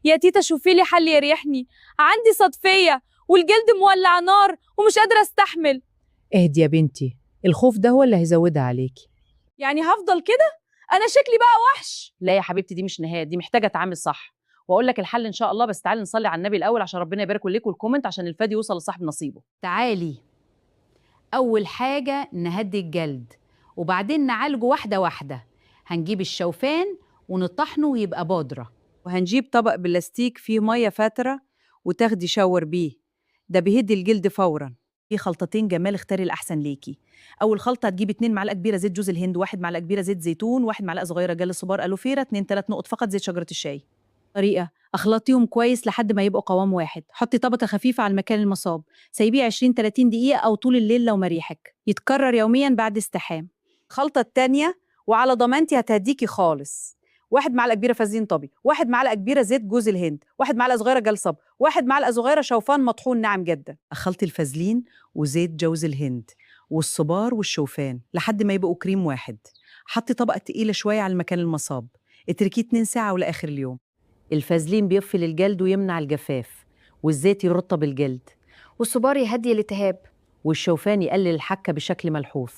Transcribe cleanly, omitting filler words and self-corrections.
يا تيتا شوفي لي حل يريحني، عندي صدفية والجلد مولع نار ومش قادرة استحمل. اهدي يا بنتي، الخوف ده هو اللي هيزودها عليكي. يعني هفضل كده؟ انا شكلي بقى وحش. لا يا حبيبتي، دي مش نهايه، دي محتاجه اتعامل صح، واقول لك الحل ان شاء الله. بس تعالي نصلي على النبي الاول عشان ربنا يبارك لكم ال comment عشان الفيديو يوصل لصاحب نصيبه. تعالي، أول حاجة نهدي الجلد وبعدين نعالجه واحدة واحدة. هنجيب الشوفان ونطحنه ويبقى بودرة. وهنجيب طبق بلاستيك فيه مية فاترة وتاخدي shower بيه، ده بيهدي الجلد فورا. في خلطتين جمال، اختاري الأحسن ليكي. أول خلطة هتجيبي 2 معلقة كبيرة زيت جوز الهند، 1 معلقة كبيرة زيت زيتون، 1 معلقة صغيرة جل صبار aloe vera، 2 3 نقط فقط زيت شجرة الشاي. طريقة: اخلطيهم كويس لحد ما يبقوا قوام واحد. حطي طبقة خفيفة على المكان المصاب، سيبيه 20 30 دقيقة أو طول الليل لو مريحك. يتكرر يوميا بعد استحام. الخلطة التانية وعلى ضمانتي هتهديكي خالص. 1 معلقة كبيرة فازلين طبي، 1 معلقة كبيرة زيت جوز الهند، 1 معلقة صغيرة جل صب، 1 معلقة صغيرة شوفان مطحون ناعم جدا. أخلطي الفازلين وزيت جوز الهند والصبار والشوفان لحد ما يبقوا كريم واحد. حطي طبقة تقيلة شوية على المكان المصاب، اتركيه 2 ساعة ولآخر اليوم. الفازلين بيقفل الجلد ويمنع الجفاف، والزيت يرطب الجلد، والصبار يهدي الالتهاب، والشوفان يقلل الحكه بشكل ملحوظ.